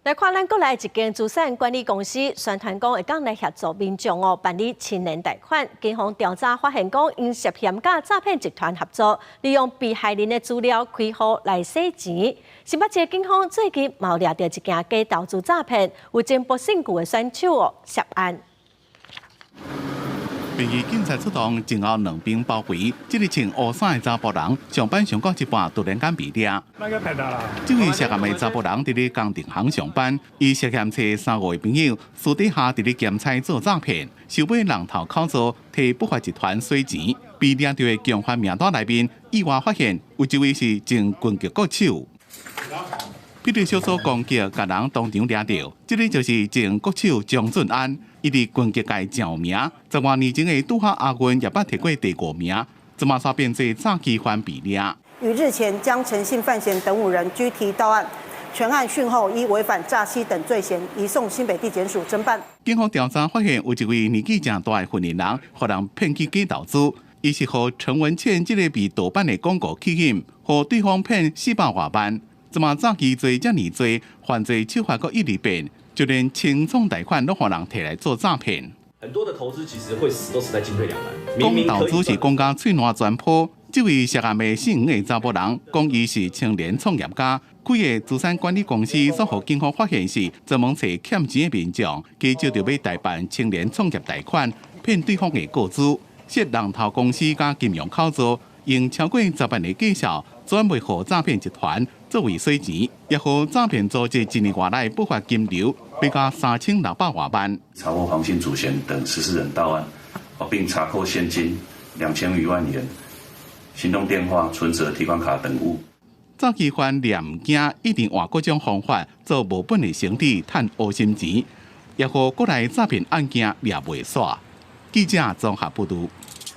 來看咱國內一間資產管理公司宣傳講會當來協助民眾哦辦理青年貸款，警方調查發現講，𪜶涉嫌佮詐騙集團合作，利用被害人的資料開戶來洗錢。新北市警方最近嘛掠著一件假投資詐騙，有前部姓顧的選手哦涉案。便衣警察出動，前後兩邊包圍，這个穿烏衫的查埔人上班上到一半，突然間被掠。這位涉案的查埔人佇咧工程行上班，伊涉嫌揣三五个朋友私底下佇咧兼差做詐騙，收買人頭口座，替不法集團洗錢。被掠著的共犯名單內面，意外發現有一位是前拳擊國手。彼個小組攻擊，共人當場掠著，這个就是前國手張俊安。伊佇拳擊界誠有名，10外年前的杜哈亞運也捌提過第五名，這馬煞變做詐欺犯被掠。於日前將陳姓范閒等五人拘提到案，全案訊後依違反詐欺等罪嫌，移送新北地檢署偵辦。警方調查發現，有一位年紀誠大的婦人，予人騙去假投資，伊是予陳文茜這个被盜版的廣告吸引，予對方騙400外萬。這馬詐欺罪遮爾濟，犯罪手法閣一直變。就連青創貸款攏予人提來做詐騙。很多的投資其實會死都死在進退兩難。講投資是講甲喙瀾全波，這位涉案的姓黃的查埔人講，伊是青年創業家，開个資產管理公司，所予警方發現是專門揣欠錢的民眾，介紹著欲代辦青年創業貸款，騙對方的個資，設人頭公司佮金融口座，用超過10萬的介紹轉賣予詐騙集團作為洗錢，也予詐騙組織一年外來不法金流，比較3600外萬。查獲黃姓主嫌等14人到案，並查扣現金2000餘萬元、行動電話、存摺、提款卡等物。詐欺犯掠毋驚，一定換各種方法做無本的生意，趁烏心錢，也予國內詐騙案件掠袂煞。記者綜合報導。